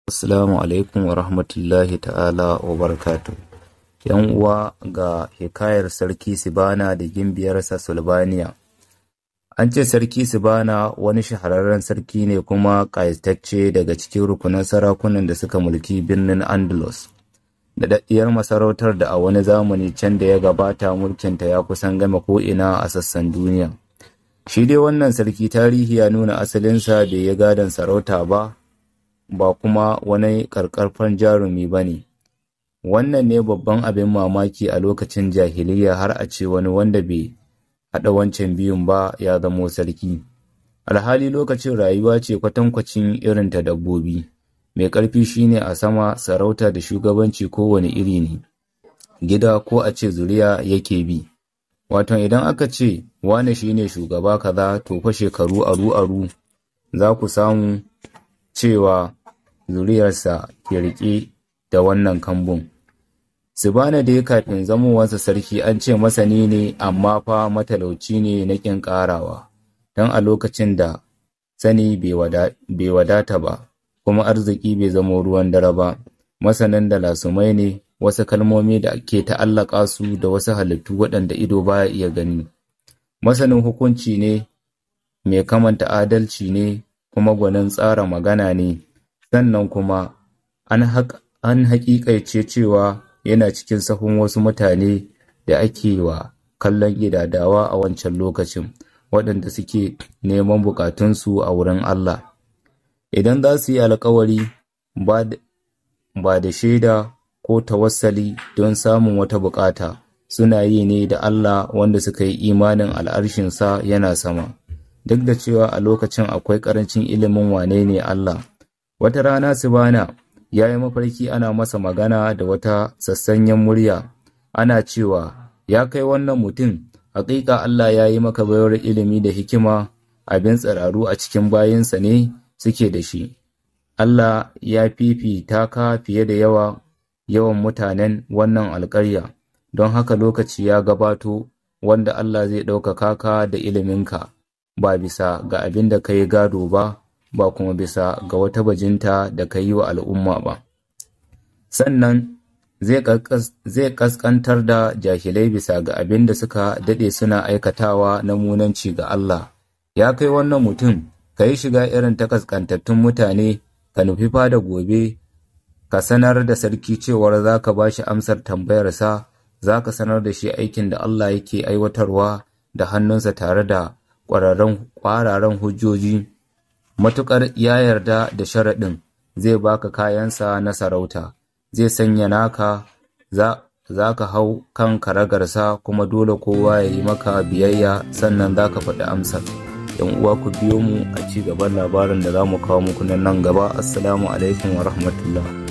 Assalamu alaikum wa rahmatullahi ta'ala wa barakatuh. ‘Yan uwa, ga hikayar Sarki Sibana da gimbiyarsa Sulbaniya. An ce Sarki Sibana wani shahararren sarki ne kuma ƙayatacce daga cikin rukunin sarakunan da suka mulki birnin Andalus. Daɗaɗɗiyar masarautar da a wani zamani can da ya gabata mulkinta ya kusan game ko'ina a sassan duniya. Shi dai wannan sarki tarihi ya nuna asalinsa bai yi gadon sarauta ba, ba kuma wani ƙarƙarfan jarumi ba ne. Wannan ne babban abin mamaki a lokacin jahiliya har a ce wani wanda bai haɗa wancan biyun ba ya zamo sarki. Alhali lokacin rayuwa ce kwatankwacin irin ta dabbobi, mai ƙarfi shine a sama sarauta da shugabanci kowane iri ne, gida ko a ce zuriya yake bi. Wato idan aka ce wane shine shugaba kaza to fa shekaru aru-aru za ku samu cewa zuriyarsa ke riƙe da wannan kambun. Sibana dai kafin zamowarsa sarki an ce masani ne amma fa matalauci ne na ƙin ƙarawa, don a lokacin da sani bai wadata ba, kuma arziki bai zamo ruwan dare ba, masanin da lasumai ne wasu kalmomi da ke ta'allaka su da wasu halittu waɗanda ido baya iya gani. Masanin hukunci ne, mai kamanta adalci ne, kuma gwanin tsara magana ne, sannan kuma an haƙiƙaice cewa yana cikin sahun wasu mutane da ake wa kallon gidadawa a wancan lokacin, waɗanda suke neman buƙatunsu a wurin Allah. Idan za su yi alkawari ba da shaida ko tawassali don samun wata buƙata, suna yi ne da Allah wanda suka yi imanin al'arshinsa yana sama. Duk da cewa a lokacin akwai ƙarancin ilimin wane ne Allah. Wata rana Sibana ya yi mafarki ana masa magana da wata sassanyen murya, ana cewa, Ya kai wannan mutum, haƙiƙa Allah ya yi maka baiwar ilimi da hikima, abin tsiraru a cikin bayinsa ne suke da shi. Allah ya fifita ka fiye da yawan mutanen wannan alƙarya, don haka lokaci ya gabato wanda Allah zai ɗaukaka ka da iliminka, ba bisa ga abin da ka yi gado ba, ba kuma bisa ga wata bajinta da ka yi wa al'umma ba. Sannan zai ƙasƙantar da jahilai bisa ga abin da suka daɗe suna aikatawa na munanci ga Allah. Ya kai wannan mutum, ka yi shiga irin ta ƙasƙantattun mutane, ka nufi fada gobe, ka sanar da sarki cewar za ka ba shi amsar tambayarsa, za ka sanar da shi aikin da Allah yake aiwatarwa da hannunsa tare da ƙwararan hujjoji. Matuƙar ya yarda da sharaɗin, zai baka kayansa na sarauta, zai sanya naka za ka hau kan karagarsa kuma dole kowa ya yi maka biyayya sannan za ka faɗi amsar. ‘Yan uwa ku biyo mu a ci gaban labarin da za mu kawo muku nan gaba. Assalamu alaikum wa rahmatullah.